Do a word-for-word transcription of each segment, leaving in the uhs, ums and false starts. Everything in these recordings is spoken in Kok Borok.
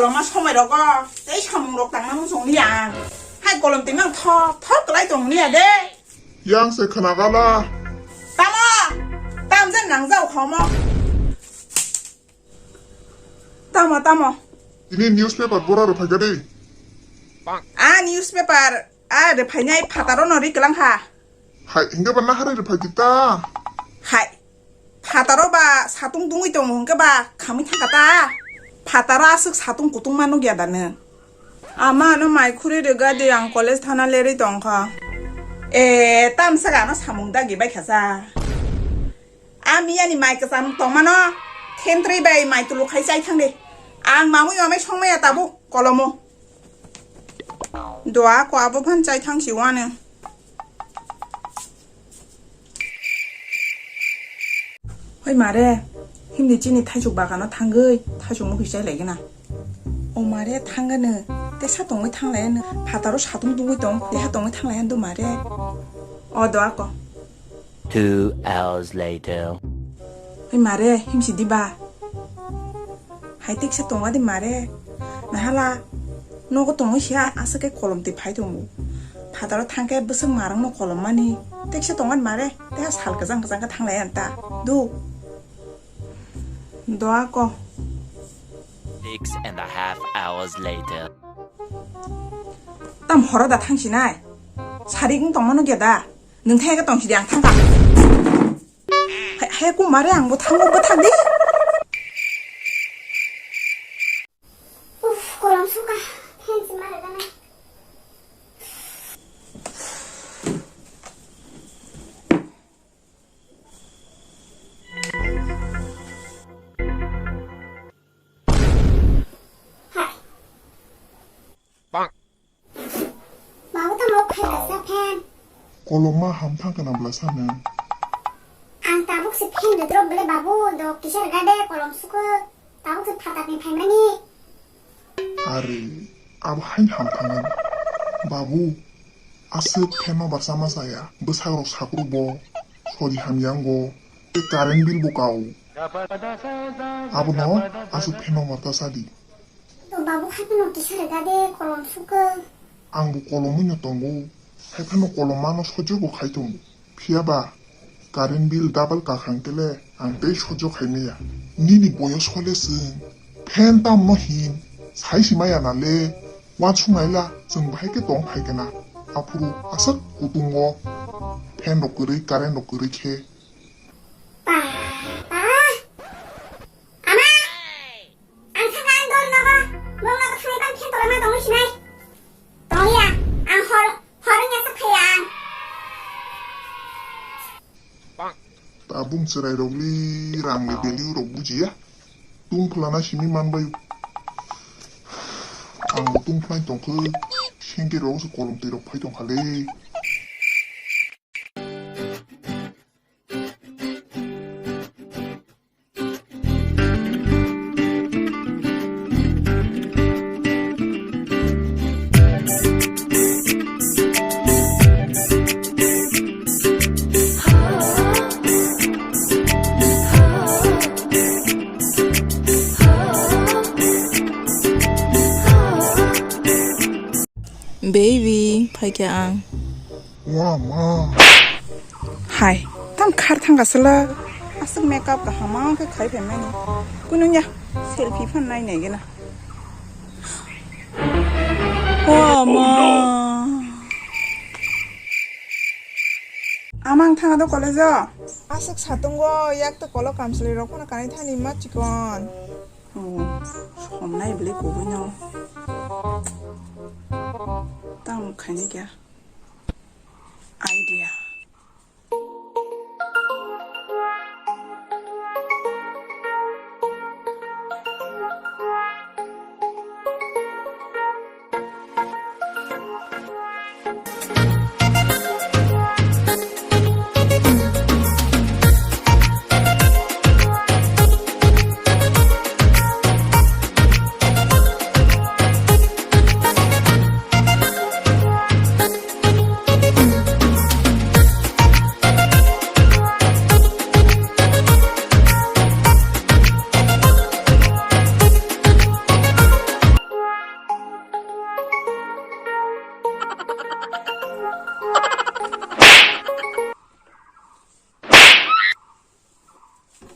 Koloma somoi rogo tei samung rok tangna muchung liya ang. Hai kolom twi mang thok thok kwlai tong liya de. Yang se khna gala. Tamo? Tam jen nang jao khomo. Tamo, tamo? Ini newspaper bora rw phaikha de. A newspaper, a rw phainai phataro no ri kwlang kha. Hai, hingke ba nahari rw phaikha ta. Hai. Phataro ba satung tungwi tongo hwnkhe ba khamwi thangkha ta. Phataro aswk satung kutung ma nukya da nwng? Ama ano mai khurwi rwga di, ang college thana lerwi tongkha. E, tamsaka ano samung dagi baikha sa. A miyani mai kwcham tongmano thentrwi bai mai tulu khai chai thang di. Ang mamwi mamai songmaya tabuk kolomo. Doa ko abo phan chai thang si wani. Hoi mare, himdi chini thaisuk bagano thangwi thaisuk mukhi chai laigina. O mare thangano, tesa tongwi thanglaiano, phataro satung tungwi tong, teha tongwi thanglaiano do mare. O doa ko. Two hours later. Hoi mare, himsi diba. Hai teksa tonga di mare. Nahala nogo tongwi sia aswk khe kolom twi phai tongo. Phataro thangkhe bwswk marangno kolom mani. Teksa tonga di mare. Teha sal kwchang kwchang khe thanglai anta. Du. Doa ko. Six and a half hours later. Tam horo da thangsinai. Sarik wng tongmano geda. Nwng thangya khe tong sidi, ang thangkha. Hai, hai, kumare, ang bo thango, bo thang di. Uff, kolom suka. Phen si mare gana. Hai. Babu tamo phaikha sa phen. Koloma ham thang kana bwla sa nang. Ang tabuk se phen de drop bele babu, do kisa rega de kolom suko tabuk se phatak ni phaimani. Are, abo hain ham thangan. Babu, aswk phen no barsa ma saya. Bwsarok sakruk bo, sori hamyango, tei current bill bo kao. Abono aswk phen no barta sadi. To babu, hai phano kisa rega de kolom suko. Ang bo kolomwi no tongo. Hai phano kolom mano sojyo bo khai tongo. Phiya ba current bill double kakhang tele ang tei sojyo khai maya. Nini boyos hole chwng phen tam no hin sai si maya na le. Wansuk nai la chwng bahai khe tong phai khe na. Aphuru aswk kutung o phen rok kwrwi current rok kwrwi khe. Pa, pa. Ama! Ang thangkha, ang dol nogo, bong nogo thangwi bang phen tolama tongwi sinai. Tongya, ang hor, hor wngya sa phaiya ang. Tabung chwrai rok li rang ni value rok bujiya. Tung phlana simi manbai. Ang bo tung phlai tongkhe, sengke rok se kolom twi rok phai tongkha le. Baby, phaikha ang. Wama. Hai, tam khar thangka sala. Aswk makeup kaham ang khe khai phaimani. Kunungya, selfie phan nai nai gena. Wama. Amang thanga do college o. Aswk satungo, yak to kolo kamchwlwi rok phano kanwi thani ma chikon. Oh, somnai bwlai kubuino. Tamo khaini kya? Idea.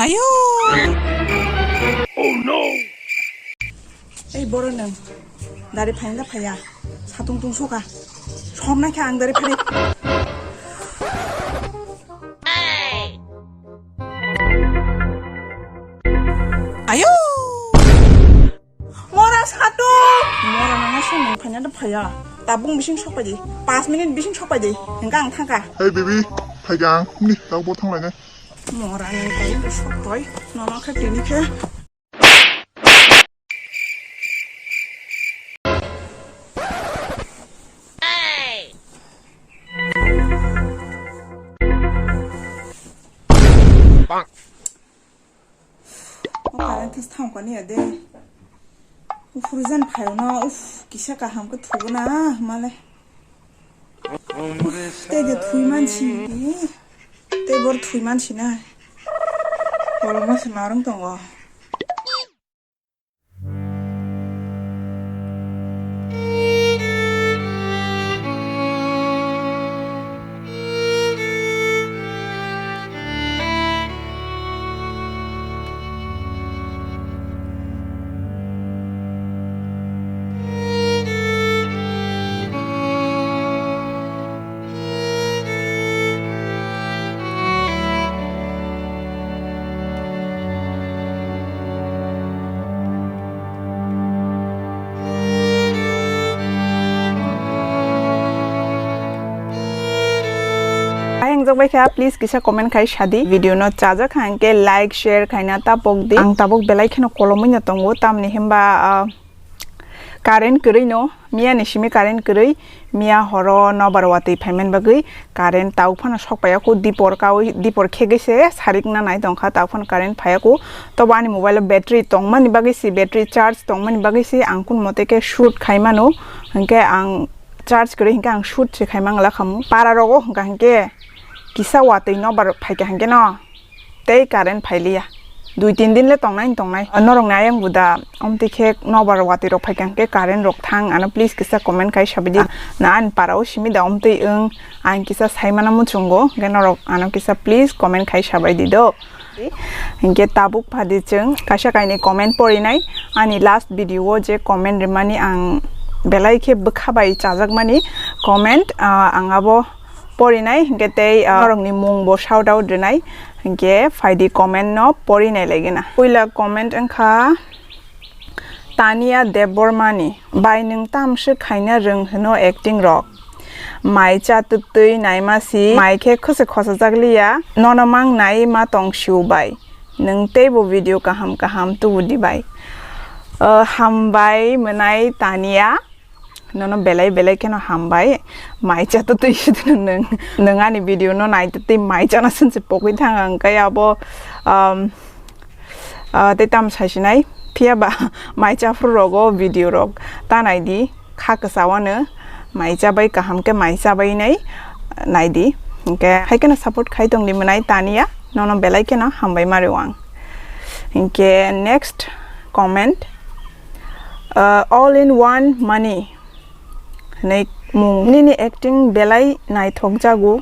Ayo! Oh no! Ei borok nwng dari phaina da phaiya? Satung tungsoka. Somna khe ang dari phari. Ayo! Mora satung! Mora nang se nwng phaina da phaiya. Tabung bising sokpai di. Panch minute bising sokpai di. Hingka ang thangka. Hey baby, phaikha ang. Ni tabuk bo thanglainai. Mora nwng bai sokpai. Nono khe tini khe. O current thang kani ya de. Ufuru jan phayo no, uf, kisa kaham khe thugo na, male. Uf, te de thui mansi. Te bor thui mansi na. Bor mas narang tongo. Ayang jok bai kha, please kisa comment khai sadi. Video no chajak kha hingke like, share khaina tapok di. Ang tabok belai kheno kolomwi no tongo, tamni himba, ah, current kwrwi no, miya ni simi current kwrwi, miya horo nobar watwi phaimani bagwi current tau phano sokpaiya kho, dipor kawi, dipor khegwi se sarik na nai tongkha, tau phano current phaiya kho. Tobo ani mobile o battery tongmani bagwi se, battery charge tongmani bagwi se ang kun mote khe shoot khai mano, hinkhe ang charge kwrwi hinkhe ang shoot se khai mangla khamu. Para rogo hwnkha hinkhe kisa watwi nobar phaikha hinkhe no. Tei current phailiya. Dui tin din le tongnai tongnai. Norok ni ayang buda omtwi khe nobar watwi rok phaikha hwnkhe current rok thang ano please kisa comment khai sabaidi. Na ani para o simi da omtwi wng ang kisa saimano muchungo. Hwnkhe norok ano kisa please comment khai sabaidi do. Hwnkhe tabuk phadi chwng kaisa kainwi comment porinai. Ani last video o je comment rimani ang belai khe bwkha bai chajakmani comment, ah, ang abo porinai, hinkhe tei, ah, norokni mung bo shout out rinai, hinkhe phaidi comment no porinai laigena. Puila comment wngkha Tania Debbarmani, "Bai nwng tamswk khaina rwng hwno acting rok? Mai cha twtwi naima si, mai khe khwse khosajak liya, nono mang nai ma tong siu bai. Nwng teibo video kaham kaham tubu di bai." Ah, hambai mwnai Tania. Nono belai belai kheno hambai. Mai cha twtwi sidi nwng, nwng ani video no nai twtwi mai chana sinse pokwi thang ang kai abo, um, ah, tei tam saisinai. Phiya ba mai cha phuru rogo video rok ta nai di. Kha kwchawano mai cha bai kaham khe mai cha bai nai nai di. Hinkhe hai kheno support khai tong di mwnai Tania. Nono belai kheno hambai mari wang. Hinkhe next comment, uh, all in one money. Hinwi mung nini acting belai naithok jago.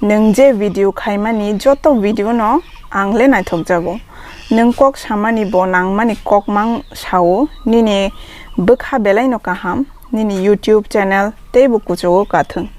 Nwng je video khaimani joto video no ang le naithok jago. Nwng kok samani bo nangmani kok mang sao. Nini bwkha belai no kaham. Nini YouTube channel teibo kuchugo kathwng.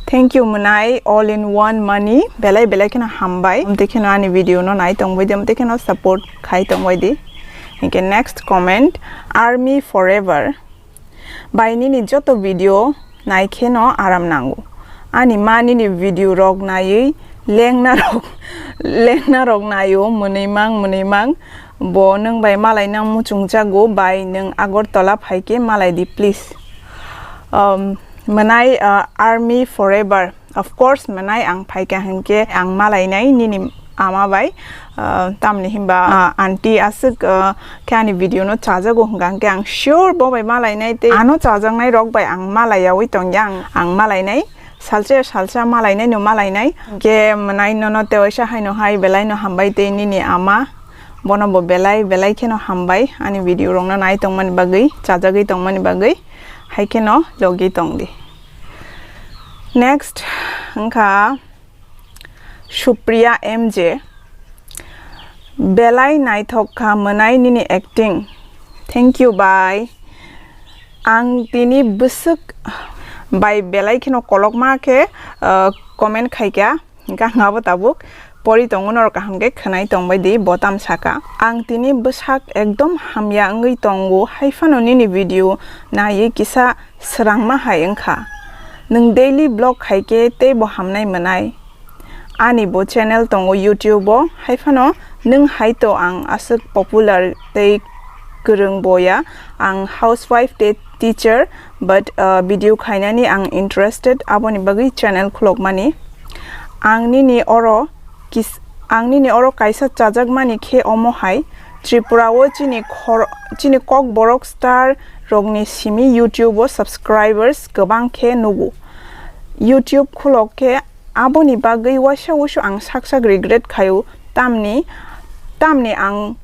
Thank you mwnai all in one money. Belai belai kheno hambai. Amtwi kheno ani video no nai tongbai di, amtwi kheno support khai tongbai di. Hinkhe next comment, Army Forever. Bai nini joto video nai kheno aram nango. Ani ma nini video rok naiwi lengna rok, lengna rok naio mwnwi mang, mwnwi mang. Bo nwng bai malai nang muchung jago, bai nwng Agartala phaikhe malai di please. Um, mwnai, uh, Army Forever. Of course, mwnai ang phaikha hinkhe ang malainai nini ama bai, uh, tamni himba, uh, aunty aswk, uh, khe ani video no chajago hwnkha hinkhe ang sure bo bai malainai tei ano chajaknai rok bai ang malaiyawi tongya ang, ang malainai. Salsa salsa malainai no malainai. Hinkhe mwnai nono tewaisa haino hai belai no hambai tei nini ama bono bo belai belai kheno hambai ani video rok no nai tongmani bagwi, chajagwi tongmani bagwi, hai kheno logi tong di. Next wngkha Supriya M J. Belai naithok kha mwnai nini acting. Thank you bai. Ang tini bwswk bai belai kheno kolokma khe, uh, comment khaikha. Hingkhe ang abo tabuk pori tongo, norok kaham khe khwnai tongbai di, bo tam saka. Ang tini bwsak ekdom hamya wngwi tongo, hai phano nini video naiwi kisa swrangma hai wngkha. Nwng daily vlog khaikhe teibo hamnai mwnai. Ani bo channel tongo YouTube o, hai phano nwng hai to ang aswk popular tei kwrwng bo ya. Ang housewife tei teacher, but, uh, video khainani ang interested, aboni bagwi channel khulokmani. Ang nini oro kis-, ang nini oro kaisa chajakmani khe omo hai, Tripura o chini khor-, chini Kokborok star rokni simi YouTube o subscribers kwbang khe nugo. YouTube khulok khe aboni bagwi waisa wusu ang sak sak regret khaio, tamni, tamni ang,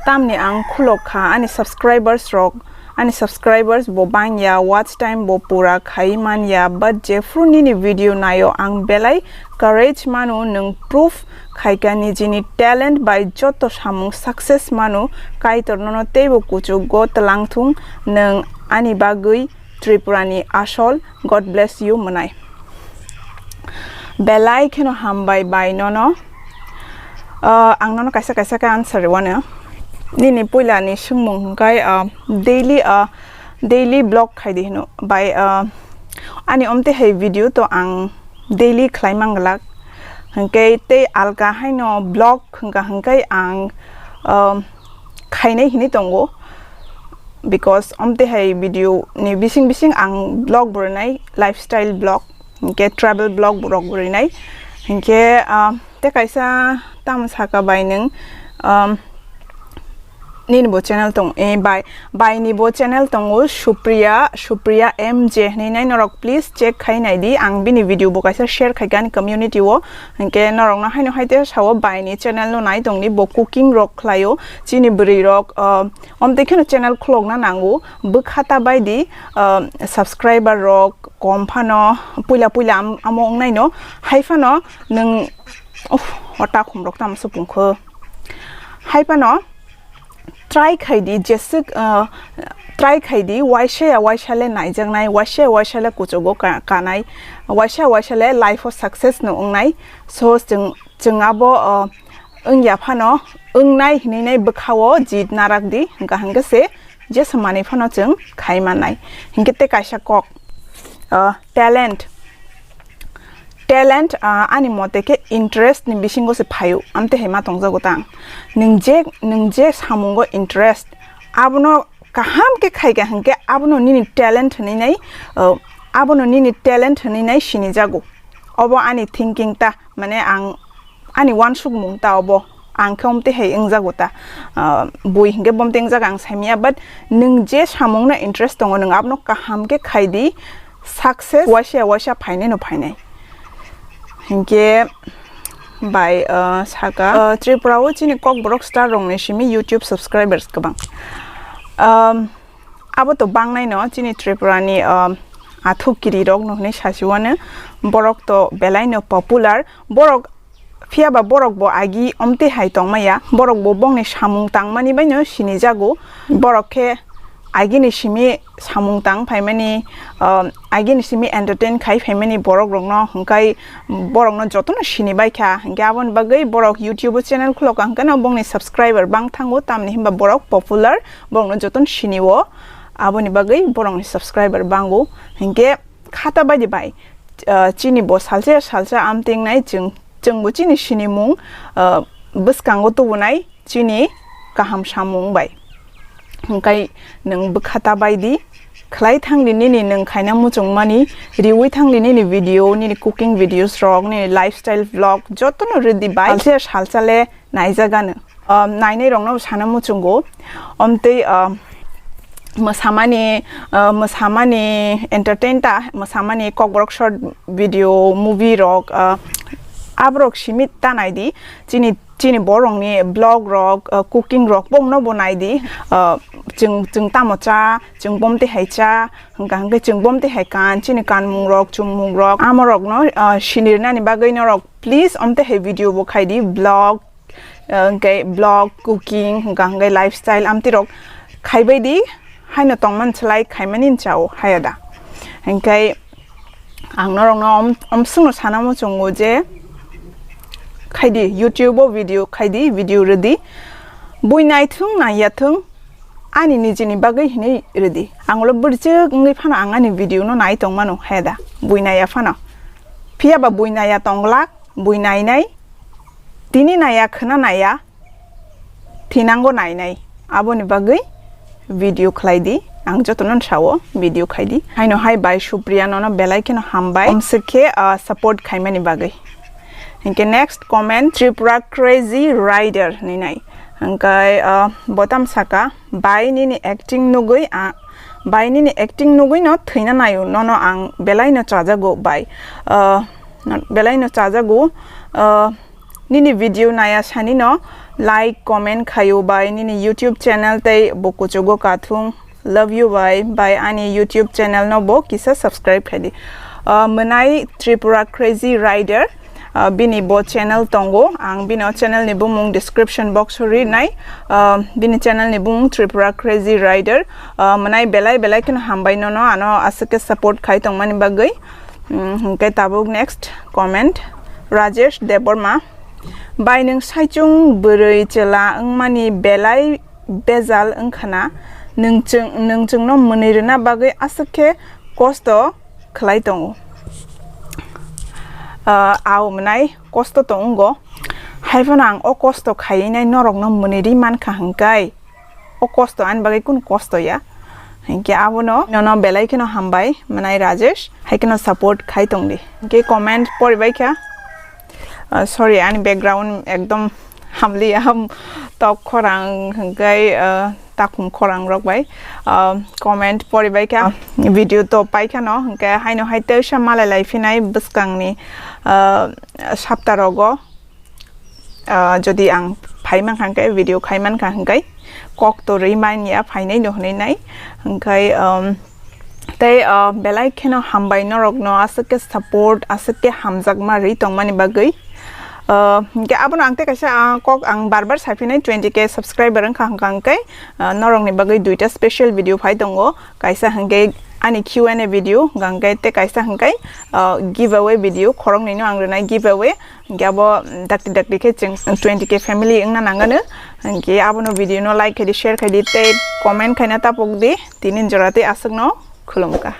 tamni ang khulok kha ani subscribers rok, ani subscribers bo bangya, watch time bo pura khai manya, but jephru nini video naio ang belai courage mano, nwng proof khaikha nijini talent bai joto samung success mano, Kaitor nono teibo kuchugo twlang thung, nwng ani bagwi Tripura ni asol. God bless you mwnai. Belai kheno hambai bai nono. Uh, ang nono kaisa kaisa khe answer rwano. Nini puila ni swngmung hwnkhe, uh, daily, uh, daily vlog khai di hino. Bai, uh, ani omte hai video to ang daily khlai manglak. Hwnkhe tei alka haino vlog hwnkha hwnkhe ang, um, khainai hinwi tongo, because omte hai video ni bising bising ang vlog bo rwnai, lifestyle vlog, hinkhe travel vlog rok bo rwnai. Hinkhe, ah, tei kaisa tamo saka bai nwng, um, nini bo channel tong, eh, bai, bai ni bo channel tongo Supriya, Supriya M J hinwi nai norok please check khai nai di, ang bini video bo kaisa share khai kha ani community o, hinkhe norok no haino hai te sao bai ni channel no nai tong di, bo cooking rok khlai o, chini bwrwi rok, ah, omtwi kheno channel khulokna nango, bwkha ta bai di, ah, subscriber rok kom phano, puila puila am-, amo wng nai no, hai phano nwng, uff, o takhum rok tamo supung kho, hai phano, try khai di, jeswk, ah, try khai di, waisa ya waisa le naijaknai, waisa ya waisa le kuchugo ka-, kanai, waisa ya waisa le life o success no wngnai. So, chwng, chwng abo, ah, wngya phano, wngnai hinwi nai bwkha o jit narak di, hwnkha hwnkhe se jesa manwi phano chwng khai mannai. Hinkhe tei kaisa kok, ah, talent. Talent, ah, ani mote khe interest ni bisingo se phaio, amte hai ma tongjago tang. Nwng je, nwng je samungo interest, abono kaham khe khai kha hwnkhe abono nini talent hinwi nai, ah, abono nini talent hinwi nai sinijago. Obo ani thinking ta, mane ang ani uansukmung ta obo, ang khe omte hai wngjago ta, ah, bui hinkhe bomte wngjak ang saimanya, but nwng je samung no interest tongo, nwng abono kaham khe khai di, success waisa waisa phainai no phainai. Hinkhe bai, ah, saka, ah, Tripura o chini Kokborok star rok ni simi YouTube subscribers kwbang. Um, abo to bangnai no chini Tripura ni, um, athuk kiri rok no hinwi sasiwano, borok to belai no popular, borok Phiya ba borok bo agi omte hai tongmaya, borok bo bongni samung tangmani baino sinijago. Borok khe agini simi samung tang phaimani, um, agini simi entertain khai phaimani borok rokno, hwnkhe borokno jotono sinibaikha. Hwnkhe aboni bagwi borok YouTube o channel khulokha, hwnkhe no bongni subscriber bang thango, tamni hinba borok popular, borokno jotono sinio. Aboni bagwi borokni subscriber bango. Hwnkhe khata baidi bai, ah, chini bo salsa salsa amtengnai chwng, chwngbo chini sinimung, ah, bwskango tubunai chini kaham samung bai. Hwnkhe nwng bwkha ta baidi, khlai thangdi nini nwng khaina muchungmani, riwi thangdi nini video, nini cooking videos rok, nini lifestyle vlog, jotono rwdi bai. Salsa salsa le naijagano. Um, nainai rokno sana muchungo. Omtwi, um, mwsamani, uh, mwsamani entertain ta, mwsamani Kokborok short video, movie rok, uh, aborok simi ta naidi. Chini, chini borokni vlog rok, uh, cooking rok bongno bo naidi. Uh, chwng, chwng tamo cha, chwng bomte hai cha, hwnkha hwnkhe chwng bomte hai kan, chini kanmung rok, chumung rok, amorokno, uh, sinirnani bagwi norok please omte hai video bo khaidi, vlog, uh, hwnkhe vlog, cooking, hwnkha hwnkhe lifestyle amtwi rok khaibai di, haino tongmani slai khaimani chao haya da. Hwnkhe ang norokno om-, omswkno sana muchungo je khaidi, YouTube o video khaidi, video rwdi. Bui naithung naiyathung, ani nijini bagwi hinwi rwdi. Ang ulo bwrwchwk wngwi phano ang ani video no nai tongmano heda, bui naiya phano. Phiyaba bui naiya tonglak, bui nainai, tini naiya, khwna naiya, thinango nainai. Aboni bagwi video khlai di, ang jotono sao video khai di. Haino hai bai Supriya nono belai kheno hambai. Omswk khe, ah, support khaimani bagwi. Hinkhe next comment, Tripura Crazy Rider hinwi nai. Hwnkhe, ah, botam saka, bai nini acting nugwi, ah, bai nini acting nugwi no thwina naio, nono ang belai no chajago bai. Ah, belai no chajago, ah, nini video naya sani no like, comment khaio bai, nini YouTube channel tei bo kuchugo kathung. Love you bai, bai ani YouTube channel no bo kisa subscribe khai di. Ah, mwnai Tripura Crazy Rider, ah, bini bo channel tongo, ang bini o channel ni bumung description box o rinai. Ah, bini channel ni bumung Tripura Crazy Rider. Ah, mwnai belai belai kheno hambai nono ano aswk khe support khai tongmani bagwi. Hmm, hwnkhe tabuk next comment, Rajesh Debbarma. Bai nwng saichung bwrwi chwla wngmani belai bejal wngkhana, nwng chwng, nwng chwngno mwnwi rwna bagwi aswk khe kosto khlai tongo. Ah, ao mwnai kosto tong wngo. Haiphano ang o kosto khaiwi nai norokno mwnwi ri mankha hwnkhe, o kosto ani bagwi kunu kosto ya. Hinkhe abono nono belai kheno hambai mwnai Rajesh, hai kheno support khai tongdi. Hinkhe comment poribai kha. Ah, sorry, ani background ekdom hamliya, ham tok khorang hwnkhe, ah, takhum khorang rok bai, ah, comment poribai kha. Video to pai khano hwnkhe haino hai teisa malai lai phinai bwskangni, ah, sapta rogo. Ah, jodi ang phai mankha hwnkhe, video khai mankha hwnkhe, kok to rwi manya phainai no hwnwi nai. Hwnkhe, um, tei, ah, belai kheno hambai norokno aswk khe support, aswk khe hamjakma rwi tongmani bagwi. Ah, hwnkhe abono ang tei kaisa, ah, kok ang bar bar sai phinai, twenty K subscriber wngkha hwnkha hwnkhe, ah, norokni bagwi duita special video phai tongo. Kaisa hwnkhe ani Q and A video, hwnkha hwnkhe tei kaisa hwnkhe, ah, giveaway video, khoroknwino ang rwnai giveaway. Hwnkhe abo dakti dakti khe chwng twenty K family wngna nangano. Hwnkhe abono video no like khaidi, share khaidi tei comment khaina tapokdi. Tini jora tei aswkno khulumkha.